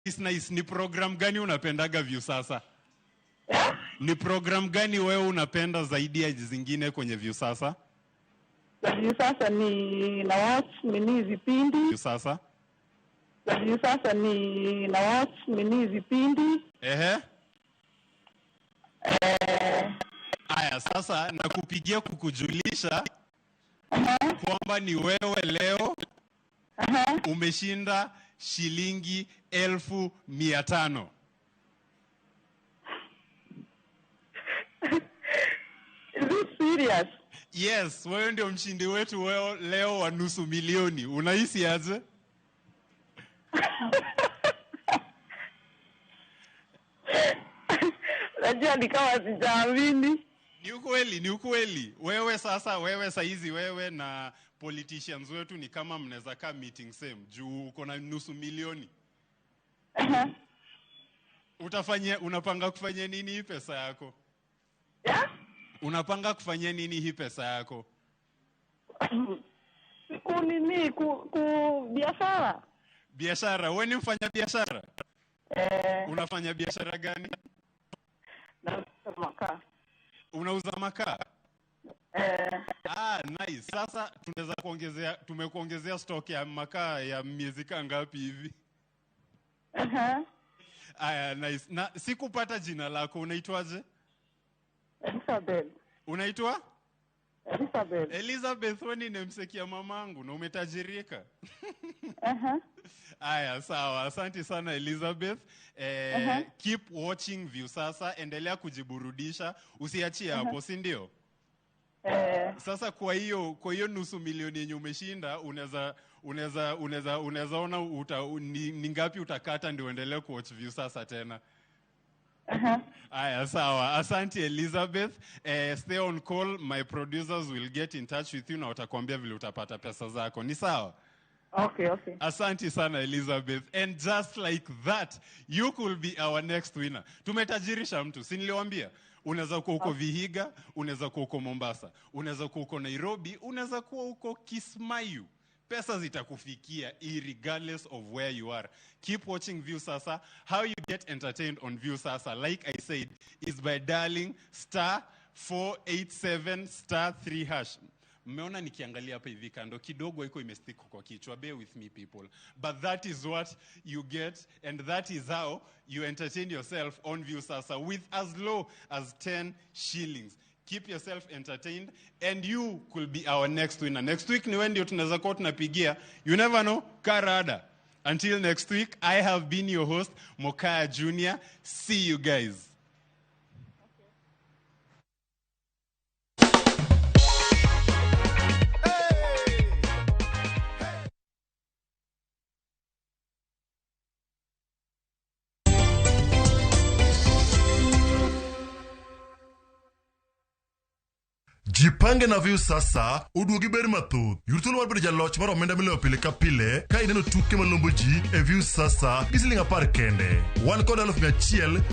Nice. Ni program gani unapendaga Viusasa? Ni program gani wewe unapenda zaidi ya zingine kwenye Viusasa? Hivi sasa ni na watch nini vipindi. Viusasa? Hivi sasa ni na watch nini vipindi. Ehe. Aya, sasa nakupigia kukujulisha kwamba ni wewe leo umeshinda shilingi 500,000. Is it serious? Yes, wewe ndio mshindi wetu wewe leo wa 500,000. Unahisi aje? Najua ni kama sijaamini. Ni ukweli, ni ukweli. Wewe sasa, wewe saizi, wewe na politicians wetu ni kama mnaweza kaa meeting same juu uko na 500,000. Utafanya, unapanga kufanya nini hii pesa yako? Yeah? Unapanga kufanya nini hii pesa yako? Ku nini ku biashara. Biashara. Wewe ni mfanya biashara? Eh. Unafanya biashara gani? Na makaa. Unauza makaa? Eh. Ah, nice. Sasa tunaweza kuongezea, tumekuongezea stock ya makaa ya miezi kaa ngapi hivi? Aya, nice. Na sikupata jina lako, unaitwaje? Elizabeth. Unaitwa? Elizabeth. Elizabeth, wewe ni namesake ya mamangu na umetajirika. Aya, sawa. Asante sana Elizabeth. Keep watching Viusasa, endelea kujiburudisha, usiachie hapo, si ndio? Eh. Sasa kwa hiyo 500,000 yenye umeshinda, unaweza ona ni ngapi utakata ndio uendelee kuwatch Viusasa tena. Aya, sawa. Asante Elizabeth. Stay on call. My producers will get in touch with you na watakwambia vile utapata pesa zako. Ni sawa? Okay. Asante sana Elizabeth. And just like that, you could be our next winner. Tumetajirisha mtu, si niliwaambia? Unaweza kuwa uko Vihiga, unaweza kuwa uko Mombasa, unaweza kuwa uko Nairobi, unaweza kuwa uko Kismayu. Pesa zitakufikia regardless of where you are. Keep watching Viusasa. How you get entertained on Viusasa, like I said, is by dialing *487*3#. Mmeona nikiangalia hapa hivi kando kidogo iko imestick kwa kichwa. Bear with me people. But that is what you get and that is how you entertain yourself on Viusasa with as low as 10 shillings. Keep yourself entertained and you could be our next winner. Next week ni wewe ndio tunaweza kuwa tunapigia. You never know. Karada. Until next week, I have been your host, Mokaya Jr. See you guys. Jipange na Viusasa oduogi ber mathoth. Yud thuolo mar bedo jaloch mar omenda miloyo pile ka pile ka ineno tuke malombo ji e Viusasa gi siling 10 kende. Wan kod 100,000.